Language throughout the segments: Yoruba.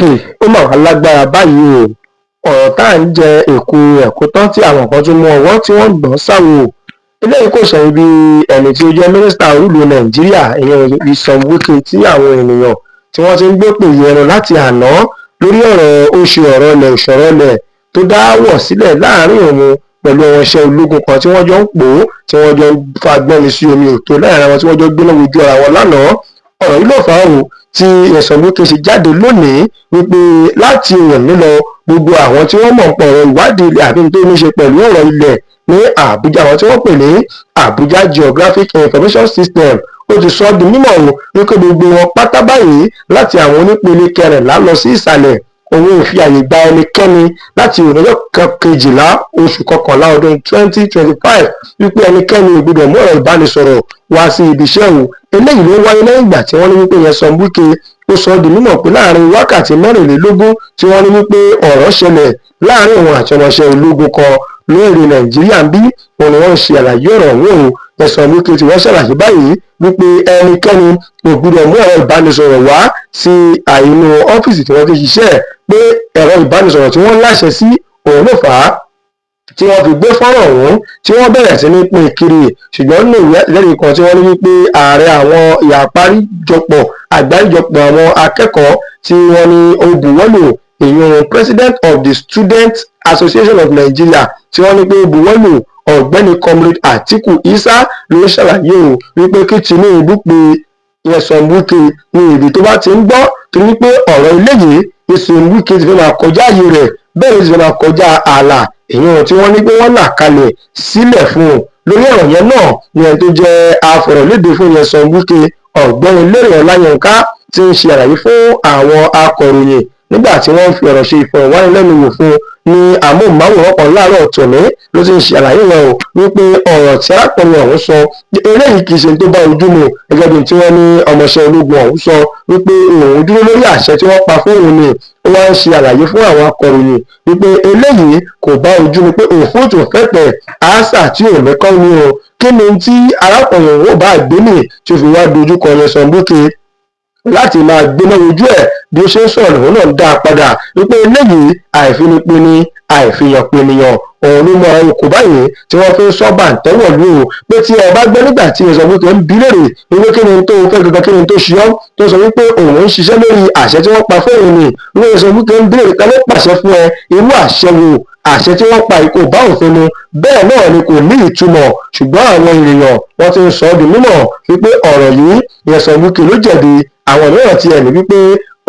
Ó mà wá lágbára báyìí o. Ọ̀rọ̀ tá à ń jẹ èkó ẹ̀kọ́ tán tí àwọn kan tún mú ọwọ́ tí wọ́n gbọ́n sáwò. Eléyìí kò ṣẹ̀yìn bí ẹni tí ó jẹ́ mínísítà olúùlú Nàìjíríà, ìyẹn Nyesom Wike, tí àwọn ènìyàn tí wọ́n ti ń gbé pòyì ẹnu láti àná lórí ọ̀rọ̀ ó ṣe ọ̀rọ̀ ilẹ̀ òṣọ̀rọ̀ ilẹ̀ tó dá wọ̀ sílẹ̀ láàrin òun pẹ̀lú ọmọọṣẹ́ ológun kan tí wọ́n jọ ń pò ó, tí wọ́n jọ ń fagbọ́nmi sí omi òtó láàrin àwọn tí wọ́n jọ gbéná wojú ara wọn lánàá. Ọ̀rọ̀ yìí ló fà á o tí Nyesom Wike ṣe jáde lónìí wípé láti òní lọ, gbogbo àwọn tí wọ́n mọ̀ nípa ọ̀rọ̀ ìwádìí ilẹ̀ àbí tó ní ṣe pẹ̀lú ọ̀rọ̀ ilẹ̀ ní Àbújá, àwọn tí wọ́n pè ní Abuja Geographic Information System, ó ti sọ ọ́ di mímọ̀ o wípé gbogbo wọn pátá báyìí, láti àwọn onípele 14 lọ sí ìsàlẹ̀, òun ò fi àyè gba ẹnikẹ́ni láti òní ọjọ́ 12 oṣù 11 ọdún 2025, wípé ẹnikẹ́ni ò gbọdọ̀ mú ọ̀rọ̀ ìbánisọ̀rọ̀ wá sí ibi iṣẹ́ òun. Eléyìí ló wáyé lẹ́yìn ìgbà tí wọ́n ní wípé Nyesom Wike ó sọ ọ́ di mímọ̀ pé láàrin wákàtí 24 tí wọ́n ní wípé ọ̀rọ̀ ṣẹlẹ̀ láàrin òun àti ọmọọṣẹ́ ológun kan lórí Nàìjíríà ń bí òun ni wọ́n ń ṣe àlàyé ọ̀rọ̀ ọ̀hún o. Nyesom Wike tí wọ́n ṣàlàyé báyìí wípé ẹnikẹ́ni kò gbọdọ̀ mú ẹ̀rọ ìbánisọ̀rọ̀ wá sí àìnú ọ́fíìsì tí wọ́n ti ṣiṣẹ́, pé ẹ̀rọ ìbánisọ̀rọ̀ tí wọ́n láṣẹ sí òun ló fà á tí wọ́n fi gbé fọ́nrán ọ̀hún tí wọ́n bẹ̀rẹ̀ sí ní pín kiri. Ṣùgbọ́n nínú ìwé àtẹ̀jáde kan tí wọ́n ní wípé ààrẹ àwọn ìyàparíjọpọ̀ àgbáríjọpọ̀ àwọn akẹ́kọ̀ọ́ tí wọ́n ní ó buwọ́lù, ìyún President of the Student Association of Nigeria, tí wọ́n ní pé ó buwọ́lù, Ọ̀gbẹ́ni Comrade Atiku Isa, ló ṣàlàyé o wípé kí Tinubu pe Nyesom Wike ní ibi tó bá ti ń gbọ́, torí pé ọ̀rọ̀ eléyìí, Nyesom Wike ti fẹ́ máa kọjá ààyè rẹ̀, bẹ́ẹ̀ ló ti fẹ́ máa kọjá ààlà èyí tí wọ́n ní pé wọ́n là kalẹ̀ sílẹ̀ fún un. Lórí ọ̀rọ̀ yẹn náà ni ẹni tó jẹ́ afọ̀rọ̀lédè fún Nyesom Wike, Ọ̀gbẹ́ni Lérè Ọláyínká, ti ń ṣe àlàyé fún àwọn akọ̀ròyìn nígbà tí wọ́n ń fi ọ̀rọ̀ ṣe ìfọ̀rọ̀wánilẹ́nuwò fún ní amóhùnmáwòrán kan láàárọ̀ tòní. Ló ti ń ṣe àlàyé yẹn o wípé ọ̀rọ̀ tí arákùnrin ọ̀hún sọ eléyìí kì í ṣe tó bá ojú mu, gẹ́gẹ́ bí tí wọ́n ní ọmọọṣẹ́ ológun ọ̀hún sọ wípé òun dúró lórí àṣẹ tí wọ́n pa fún òun ni. Ó wá ń ṣe àlàyé fún àwọn akọ̀ròyìn wípé eléyìí kò bá ojú mu, pé òfúùtù fẹ́tẹ̀ àásà tí ò mẹ́kọ́ ni o. Kí ni tí arákùnrin òun ò bá gbé nì tí ó fi wá dojúkọ Nyesom Wike láti máa gbéná ojú ẹ̀? Bí ó ṣe ń sọ̀rọ̀, lòun náà ń dá a padà wípé eléyìí àìfinipinni àìfihànpènìyàn òun ló mọ okò báyìí tí wọ́n fi ń sọ bàǹtẹ́wọ̀ lù ú, pé tí ẹ bá gbọ́ nígbà tí Nyesom Wike ń bi léèrè wípé kí ni tó fẹ́ gangan, kí ni tó ṣe ọ́, tó sọ wípé òun ń ṣiṣẹ́ lórí àṣẹ tí wọ́n pa fún òun ni. Wípé Nyesom Wike ń bi léèrè ká ló pàṣẹ fún ẹ, irú àṣẹ wo? Àṣẹ tí wọ́n pa kò bá òfin mu, bẹ́ẹ̀ náà ni kò ní ìtumọ̀. Ṣùgbọ́n àwọn ènìyàn wọ́n ti ń sọ ọ́ di mímọ̀ wípé ọ̀rọ̀ yìí, Nyesom Wike ló jẹ̀bi. Àwọn mìíràn ti ẹ̀ ní wípé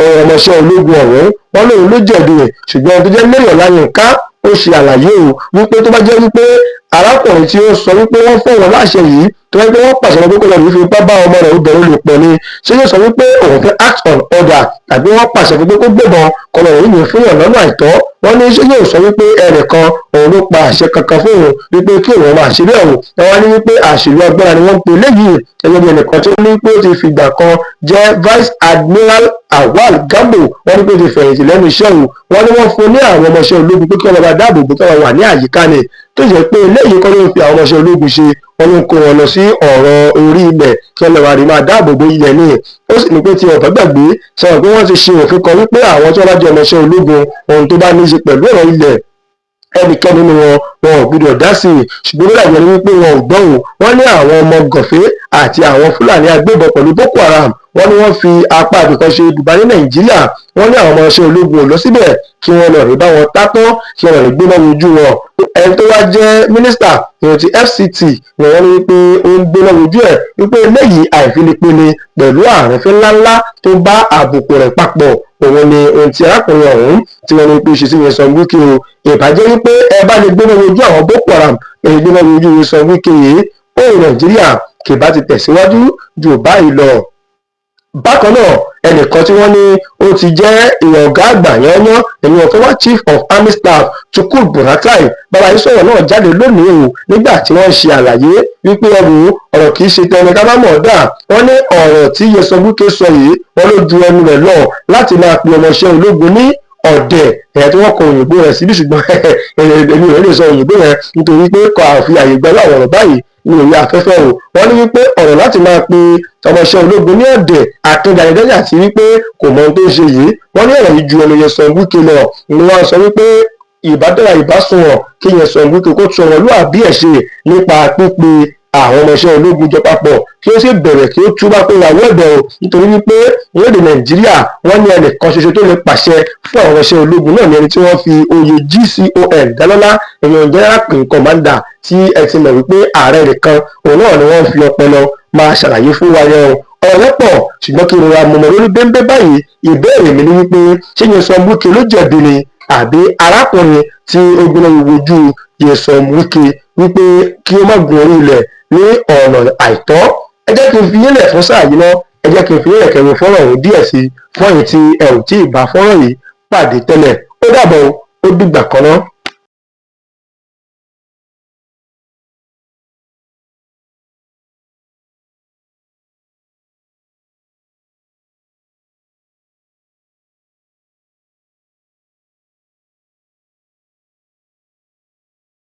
ọmọọṣẹ́ ológun ọ̀hún, wọ́n lóun ló jẹ̀bi. Ṣùgbọ́n tó jẹ́ Lérè Ọláyínká, ó ṣe àlàyé o wípé tó bá jẹ́ wípé arákùnrin tí ó sọ wípé wọ́n fún òun láṣẹ yìí, tó wáyé pé wọ́n pàṣẹ wọn pé kó lọ rí fipá bá ọmọ rẹ̀ obìnrin lò pọ̀ ni, ṣé yóò sọ wípé òun fẹ́ act on order, tàbí wọ́n pàṣẹ fún pé kó gbébọn kó lọ rí yìí fún yàn lọ́nà àìtọ́? Wọ́n ní ṣé yóò sọ wípé ẹnìkan òun ló pa àṣẹ kankan fún òun wípé kí òun máa ṣe bẹ́ẹ̀ o? Ẹ wá ní wípé àṣìlò agbára ni wọ́n ń pè léyìí. Gẹ́gẹ́ bí ẹnìkan tó ní pé ó ti fìgbà kan jẹ́ Vice Admiral Awal Gambo, wọ́n ní pé ó ti fẹ̀yìntì lẹ́nu iṣẹ́ o. Wọ́n ní wọ́n fún ní àwọn ọmọọṣẹ́ ológun pé kí wọ́n bá dáàbò bò, kí wọ́n wà ní àyíká ni, tó jẹ́ pé eléyìí kọ́ ló ń fi àwọn ọmọọṣẹ́ ológun ṣe. Wọ́n ló ń kó wọn lọ sí ọ̀rọ̀ orí ilẹ̀ kí wọ́n lè wá rí máa dáàbò bo ilẹ̀ ni. Ó sì ní pé tí ọ̀fẹ́ gbàgbé sọ̀rọ̀ pé wọ́n ti ṣe òfin kan wípé àwọn tí wọ́n bá jẹ́ ọmọọṣẹ́ ológun, ohun tó bá ní í ṣe pẹ̀lú ọ̀rọ̀ ilẹ̀, ẹnikẹ́ni nínú wọn, wọn ò gbúdọ̀ dá sí i. Ṣùgbọ́n nígbà yẹn ni wípé wọn ò gbọ́ o. Wọ́n ní àwọn ọmọ gànfẹ́ àti àwọn Fúlàní agbébọn pẹ̀lú Boko Haram, wọ́n ní wọ́n fi apá ibìkan ṣe ibùba ní Nàìjíríà. Wọ́n ní àwọn ọmọọṣẹ́ ológun ò lọ síbẹ̀ kí wọ́n lọ rí bá wọn tátán, kí wọ́n lè gbéná wojú wọn. Ẹni tó wá jẹ́ mínísítà ìyẹn ti FCT ni wọ́n ní wípé ó ń gbéná wojú ẹ̀, wípé eléyìí àìfinipinni pẹ̀lú àrífín ńláńlá tó bá àbùkù rẹ̀ papọ̀ òun ni ohun tí arákùnrin ọ̀hún tí wọ́n ní pé ó ṣe sí Nyesom Wike o. Ìbàjẹ́ wípé ẹ bá lè gbéná wojú àwọn Boko Haram, èyí gbéná wojú Nyesom Wike yìí, òun Nàìjíríà kì bá ti tẹ̀síwájú jù báyìí lọ. Bákan náà, ẹnìkan tí wọ́n ní ó ti jẹ́ ọ̀gá àgbà yányán, ẹ̀yìn former Chief of Army Staff, Tukur Buratai, bàbá yìí sọ̀rọ̀ náà jáde lónìí o nígbà tí wọ́n ṣe àlàyé wípé ẹrù ọ̀rọ̀ kì í ṣe tẹnu ká má mọ̀ dà. Wọ́n ní ọ̀rọ̀ tí Nyesom Wike sọ yìí, wọ́n ló ju ẹnu rẹ̀ lọ láti máa pe ọmọọṣẹ́ ológun ní ọ̀dẹ̀ ẹ̀yà tí wọ́n kọ òyìnbó rẹ̀ síbí. Ṣùgbọ́n èmi ò lè sọ òyìnbó yẹn nítorí pé kò àfi àyè gbẹ́rú àwọn ọ̀rọ̀ báyìí. Ní orí afẹ́fẹ́ o, wọ́n ní wípé ọ̀rọ̀ láti máa pe ọmọọṣẹ́ ológun ní ọ̀dẹ̀ akíndànídẹ́yà àti wípé kò mọ ohun tó ń ṣe yìí, wọ́n ní ọ̀rọ̀ yìí ju ẹnu Nyesom Wike lọ. Ni wọ́n sọ wípé ìbádára ìbásùnwọ̀n kí Nyesom Wike kó tún ọmọlúwàbí ẹ̀ ṣe nípa pípe àwọn ọmọọṣẹ́ ológun jọ papọ̀, kí ó sì bẹ̀rẹ̀ kí ó túbá pé ìyàwó ẹ̀bẹ̀ o, nítorí wípé orílẹ̀-èdè Nàìjíríà, wọ́n ní ẹnìkan ṣoṣo tó lè pàṣẹ fún àwọn ọmọọṣẹ́ ológun náà ní ẹni tí wọ́n fi oyè GCON dálọ́lá, èèyàn general commander, tí ẹ ti mọ̀ wípé ààrẹ nìkan òun náà ni wọ́n fi ọpọlọ máa ṣàlàyé fún wa yẹn o. Ọ̀rọ̀ pọ̀, ṣùgbọ́n kí n rọra mọ̀mọ́ lórí bẹ́ńbẹ́ báyìí. Ìbéèrè mi ni wípé, ṣé Nyesom Wike ló jẹ̀bi ni, àbí arákùnrin tí ó gbóná wojú Nyesom Wike wípé kí ó má gun orí ilẹ̀ ní ọ̀nà àìtọ́? Ẹ jẹ́ kí n fi yín lẹ̀ fún sáà yìí ná. Ẹ jẹ́ kí n fi yín lẹ̀ kẹrin fọ́nrán ọ̀hún díẹ̀ sí fún ẹ̀yin tí ẹ ò tí ì bá fọ́nrán yìí pàdé tẹ́lẹ̀. Ó dàbọ̀, ó dìgbà kan náà.